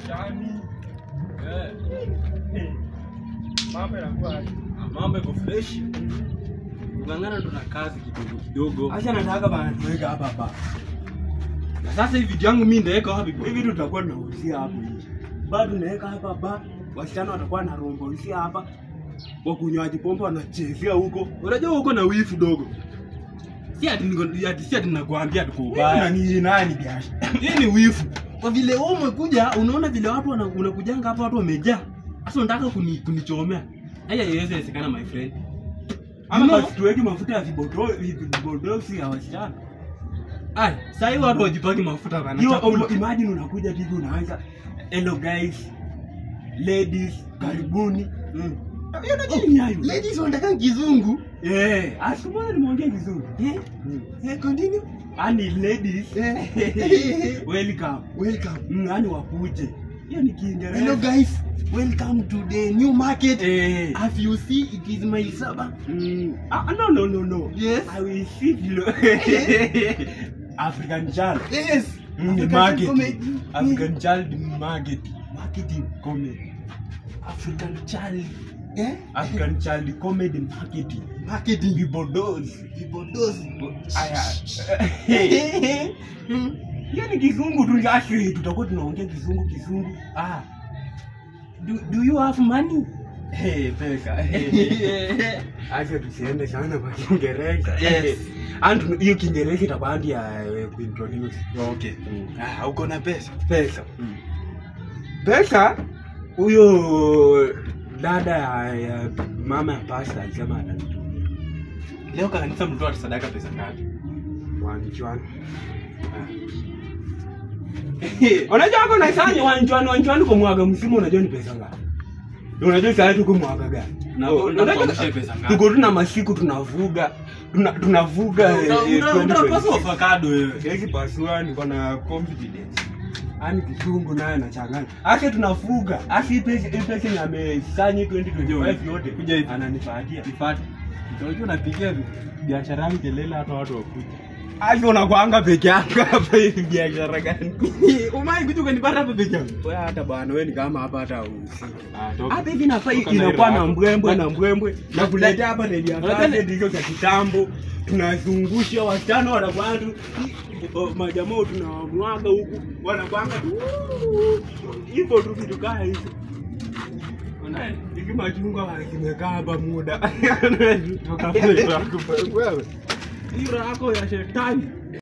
Shani. Eh. Mambo yanakuwa aje? Mambo iko fresh. Kung'ang'ana ndo na kazi kidogo kidogo. Acha nataka bana tuweke hapa hapa. Na sasa hivi video yangu mimi ndaweka wapi bwana? Hivi tutakuwa tunauzia hapo nje. Bado naweka hapa hapa. Wasichana watakuwa na rombolisia hapa. Wakunywaji pombe wanachezea huko. Unajua huko na wifu dogo. Si ati niko ati si ati nakwambia tuko ubaya. Ni nani biashara? Hii ni wifu. Kwa vile wewe umekuja, unaona vile watu unakujanga hapa watu wamejaa. Sasa unataka kunichomea. Haya haiwezi wezekana my friend. Ama basi tuweke mafuta ya vibodosi ya wasichana. Ai, sasa hivi watu wajipaki mafuta bana. Hiyo imagine unakuja hivi unaanza hello guys, ladies, karibuni. Hiyo ndio ni hayo. Ladies wanataka kizungu. Eh, asumana nimeongea kizungu. Eh? Eh, continue. Ani ladies. Welcome. Welcome. Ani wakuje. Hiyo ni Kiingereza. Hello guys. Welcome to the new market. Eh. As you see, it is my saba. Ah, no. Yes. I will see you. African child. Yes. African market. Comedy. African child market. Marketing. Comedy. African child. Eh? African child comedy marketing. Marketing. Vibodozi. Vibodozi. Aya. Hiyo ni kizungu tu actually tutakuwa tunaongea kizungu. Ah. Do you have money? Hey, pesa. Acha tusiende sana kwa Kiingereza. Yes. And hiyo Kiingereza itakuwa ndio ya kuintroduce. Okay. Ah, uko na pesa? Pesa. Pesa huyo dada ya mama ya pastor alisema atanitumia. Leo kanisa mtoa sadaka pesa ngapi? 1 Unajua hapo na sanya 1 kwa mwaka msimu unajua ni pesa ngapi? Unajua sasa tuko mwaka gani? Na unajua pesa ngapi? Tuko tuna masiku tunavuga. Tunavuga. Unapaswa avocado wewe. Siwezi pasua niko na confidence. Ani kizungu naye anachanganya. Ake tunafuga. Asi pesa ni amesanya 2025 yote. Kuja hivi. Ananifadia. Nifuate. Unajua unapigia biashara yangu kelele hata watu wakuja. Asi unakuanga peke yako hapa hivi biashara gani? Umai kuja ukanipata hapa peke yangu. Wewe hata bwana wewe ni kama hapa hata usiki. Ah, hapa hivi nafaa inakuwa na mbwembwe na mbwembwe. Na kuletea hapa redio ndizo za kitambo. Tunazungusha wasichana wanakuwa tu majamaa tunawamwaga huku wanakuanga tu hivyo tu vitu kaa hizo. Iki machungwa kimekaa hapa muda. Toka wewe. Hiyo yako ya shetani.